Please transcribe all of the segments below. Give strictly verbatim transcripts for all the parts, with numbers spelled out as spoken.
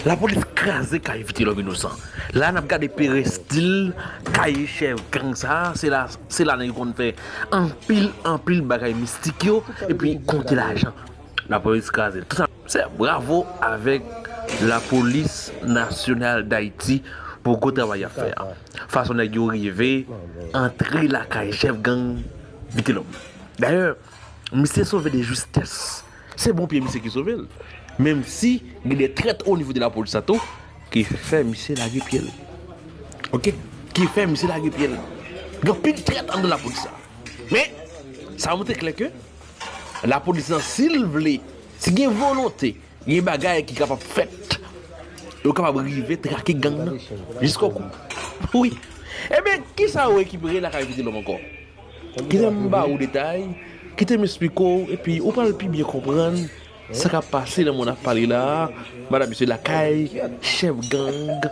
Lapolis kraze kay Vitelòm Inosan. La n ap gade perestil kay chèf gang sa a, se la, se la nèg yo konn fè anpil, anpil bagay mistik yo, epi konte lajan. Lapolis kraze. Tout sa, se bravo avèk Lapolis Nasyonal Dayiti pou gwo travay y ap fè a. Fason nèg yo rive antre lakay chèf gang Vitelòm. Dayè, misye sove de justès. Se bon pye misye ki sove l. Menm si gen de trèt o nivo de lapolis sa tou, ki fè misye lage pye l. Oke? Ki fè misye lage pye l. Gen anpil trèt anndan lapolis sa. Men, sa montre klè ke lapolis lan, si l vle, si gen volonte, gen bagay ki kapab fèt, yo kapab rive trake gang nan jiskobou. Wi. Ebyen, kisa yo rekipere lakay Vitelòm ankò? Kite m ba ou detay, kite m esplike w, epi ou pral pi byen konprann sa k ap pase nan mond ap pale la a, madanm, mesye, lakay chèf gang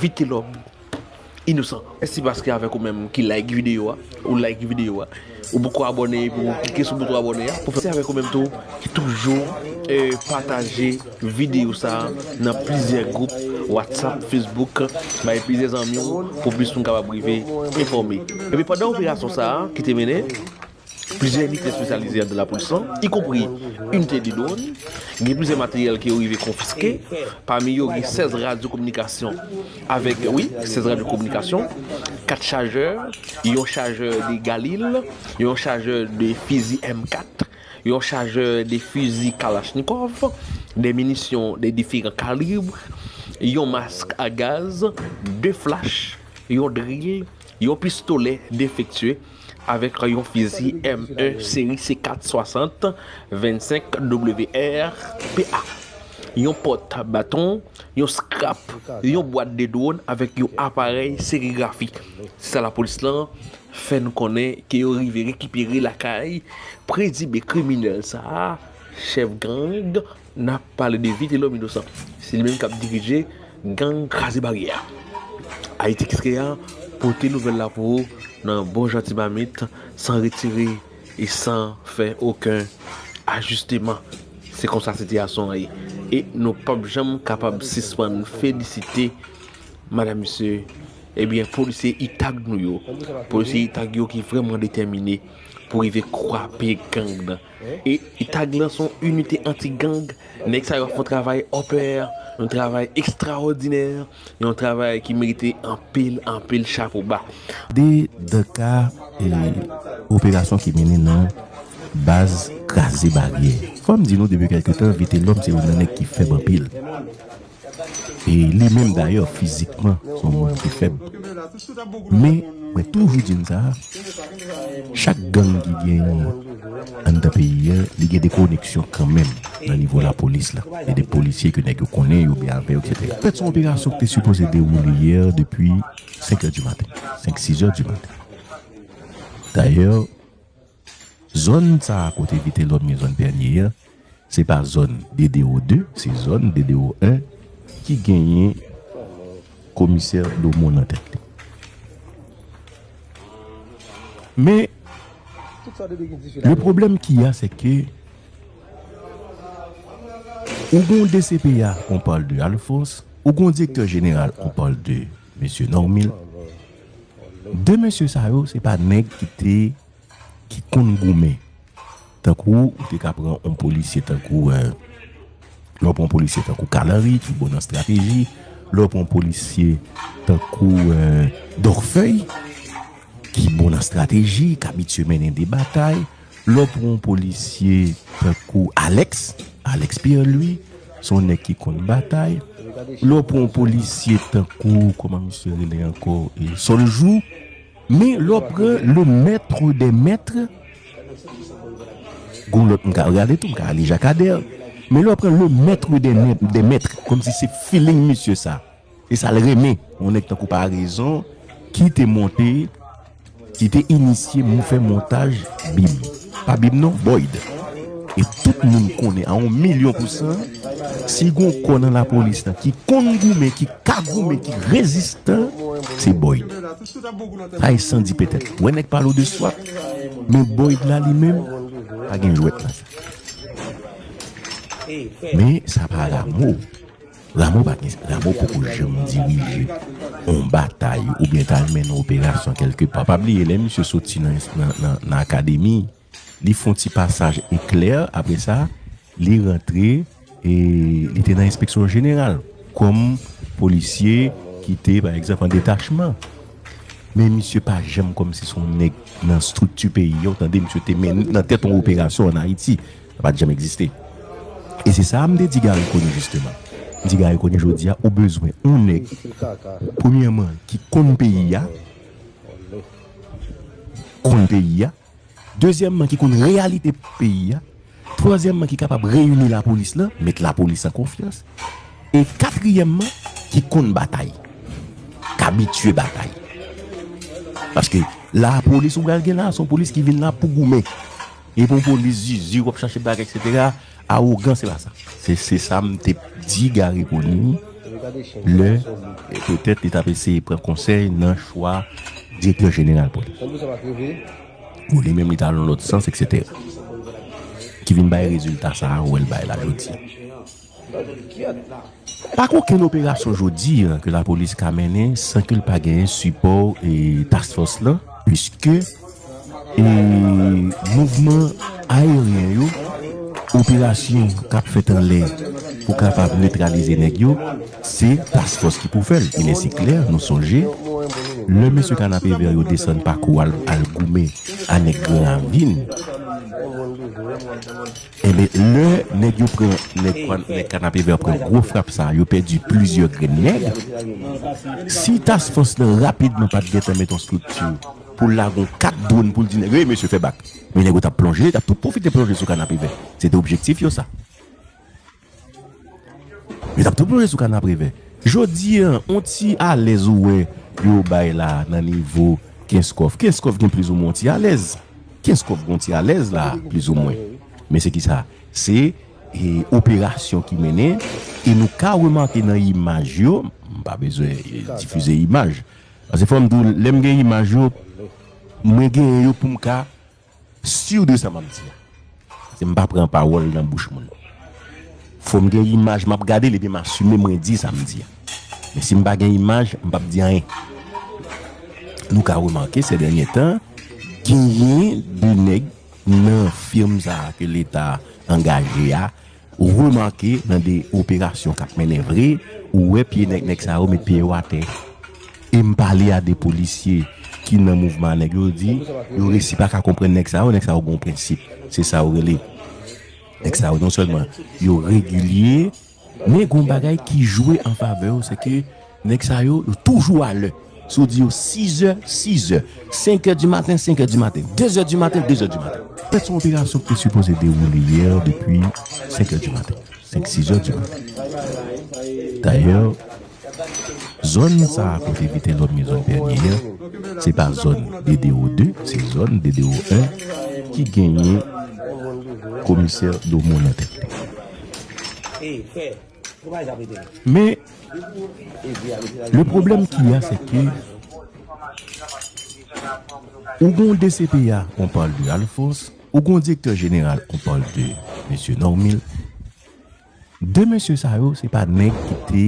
Vitelòm Inosan. Mèsi paske avèk ou menm ki like videyo a, ou like videyo a, ou poko abòne epi ou klike sou bouton abòne a. Pou fè avèk ou menm tou ki toujou, eh, pataje videyo sa a nan plizyè gwoup WhatsApp, Facebook, bay plizyè zanmi w pou plis moun kapab rive enfòme. Epi pandan operasyon sa a ki te mennen, plizyè inite espesyalize anndan lapolis lan, ikonpri inite de dwòn, gen plizyè materyèl ke yo rive konfiske, pami yo gen sèz radyo kominikasyon avèk, wi, sèz radyo kominikasyon, kat chajè, yon chajè de Galil, yon chajè de fizi M kat, yon chajè de fizi Kalachnikov, de minisyon de diferan kalib, yon mask a gaz, de flach, yon dril, yon pistolè defektye avèk yon fizi M en seri C kat swasant vennsenk W R P A, yon pòt baton, yon scrap, yon bwat de dwòn avèk yon aparèy serigrafi. Se sa lapolis lan fè n konnen ke yo rive rekipere lakay prezime kriminèl sa a, chèf gang, n ap pale de Vitelòm Inosan. Se li menm k ap dirije gang Kraze Baryè a. Ayiti Kiskeya pote nouvèl la pou ou nan bon jan ti mamit, san retire e san fè okenn ajisteman. Se konsa sitiyasyon an ye. E nou p ap janm kapab sispann felisite, madanm, mesye, ebyen, polisye itag nou yo. Polisye itag yo ki vrèman detèmine pou rive kwape gang nan. E itag lan se yon inite anti-gang. Nèg sa yo ap fè yon travay hors pair, yon travay ekstraòdinè, yon travay ki merite anpil, anpil chapo ba. De, de ka, e, operasyon ki mennen nan baz Kraze Baryè. Fò m di nou, depi kèlke tan, Vitelòm se youn nan nèg ki fèb anpil. E li menm, dayè, fizikman, se yon moun ki fèb. Men, mwen toujou di n sa, chak gang ki genyen anndan peyi a, li gen de koneksyon kanmenm nan nivo lapolis la. Gen de polisye ke nèg yo konnen, yo byen avè yo, etsetera. Petèt se yon operasyon ki te sipoze dewoule yè depi senk è di maten, senk, sis è di maten. Dayè, zòn sa a kote Vitelòm ye, zòn Pènye a, se pa zòn D D O de, se zòn D D O en ki genyen komisè Domon nan tèt li. Men, le pwoblèm ki a, se ke ou gon D C P A, on parle de Alphonse, ou gon direktè jeneral, on parle de mesye Normil. De mesye sa yo, se pa nèg ki te, ki konn goumen. Tankou, ou te ka pran yon polisye tankou, eh, lè w pran yon polisye tankou Kalanri, ki bon nan estrateji, lè w pran yon polisye tankou, eh, Dorfeuille, ki bon nan estrateji, k abitye mennen de batay, lè w pran yon polisye tankou Alex, Alex Pierre Louis, se yon nèg ki konn batay, lè w pran yon polisye tankou, kòman misye rele ankò, eh, Soljou, men lè w pran le maître des maîtres, gon lòt m ka gade tou, m ka ale Jakadè. Men lè w pran le maître des maîtres, des maîtres, kòmsi se feeling misye sa. E sa l renmen, yon nèg tankou Parezon, ki te monte, ki te inisye m fè montaj Bib. Pa Bib non, Boyd. E tout moun konnen a yon milyon pousan, si gon kò nan lapolis lan ki konn goumen, ki ka goumen, ki rezistan, se Boyd. Sa e san di petèt. Wè nèg pale w de swat, men Boyd la li menm, pa gen jwèt nan sa. Men sa pa Rameau. Rameau pa gen, Rameau poko janm dirije yon batay oubyen t al mennen yon operasyon kèlke pa. Pa bliye, lè misye soti nan, nan, nan, nan akademi, li fè yon ti pasaj eklè, apre sa, li rantre, e li te nan enspeksyon jeneral kòm polisye ki te, pa egzanp, an detachman. Men misye pa janm kòmsi se yon nèg nan estrikti peyi a, w tande, misye te men nan tèt yon operasyon ann Ayiti. Sa pa t janm egziste. E se sa m te di Garry Conille, jisteman. M di Garry Conille, jodi a, ou bezwen yon nèg, premyèman, ki konn peyi a, konn peyi a, dezyèmman, ki konn reyalite peyi a, twazyèmman, ki kapab reyini lapolis la, met lapolis an konfyans, e katriyèmman, ki konn batay, k abitye batay. Paske lapolis ou pral gen la, se yon polis ki vin la pou goumen. E pa yon polis zizi, w ap chache bagay, etsetera. Awogan, se pa sa. Se, se sa m te di Garry Conille lè, e, petèt li t ap eseye pran konsèy nan chwa direktè jeneral polis. Bon, li menm, li t al yon lòt sans, etsetera. Ki vin bay rezilta sa a, ou wè l bay la jodi a. Pa gen okenn operasyon jodi a ke lapolis ka mennen san ke l pa genyen sipò, e, task force lan, piske, e, mouvman ayeryen yo, operasyon k ap fèt anlè pou kapab netralize nèg yo, se task force ki pou fè l. Il est si clair, nou sonje, lè mesye Kanapevè yo desann Pakou al, al goumen a nèg Gran Ravin, Enben, lè nèg yo pran, nèg, nèg Kanapevè pran gwo frap sa, yo pèdi plizyè grenn nèg. Si task force lan rapidman pa t gentan met yon estrikti pou l lage yon kat dwòn pou l di nèg yo, "Ey, mesye, fè bak." Men nèg yo t ap plonje, t ap tou pwofite plonje sou Kanapevè. Se te objektif yo sa. Yo t ap tou plonje sou Kanapevè. Jodi a, yon ti alèz ou wè yo bay la nan nivo Kenskòf. Kenskòf gen plizoumwen yon ti alèz. Kenskòf gen yon ti alèz la, plizoumwen. Men se ki sa? Se, e, operasyon ki mennen, e nou ka remake nan imaj yo, m pa bezwen, e, difize imaj. Paske fò m di w, lè m gen imaj yo, mwen genyen yo pou m ka si de sa m ap di a. Paske m pa pran pawòl nan bouch moun. Fò m gen imaj, m ap gade l epi m asime mwen di sa m di a. Men si m pa gen imaj, m p ap di anyen. Nou ka remake, sè dènye tan, genyen de nèg nan fim sa a ke Leta angaje a, ou remake nan de operasyon k ap mennen vre, ou wè pye nèg, nèg sa yo met pye yo atè. E m pale a de polisye ki nan mouvman an, nèg yo di, yo resi pa ka konprann nèg sa yo, nèg sa yo gen yon prensip. Se sa yo rele. Nèg sa yo non sèlman yo regilye, men gen yon bagay ki jwe an favè yo, se ke nèg sa yo, yo toujou alè. Si w di yo sizè, sizè, senkè di maten, senkè di maten, dezè di maten, dezè di maten. Fèt se yon operasyon ki te sipoze dewoule yè depi senkè di maten, senk, sizè di maten. Dayè, zòn sa a kote Vitelhomme gen zòn Pènye a, se pa zòn D D O de, se zòn D D O en ki genyen komisè Domon nan tèt li. Men, le pwoblèm ki a, se ke ou gon D C P A, on parle de Alphonse, ou gon direktè jeneral, on parle de mesye Normil. De mesye sa yo, se pa nèg ki te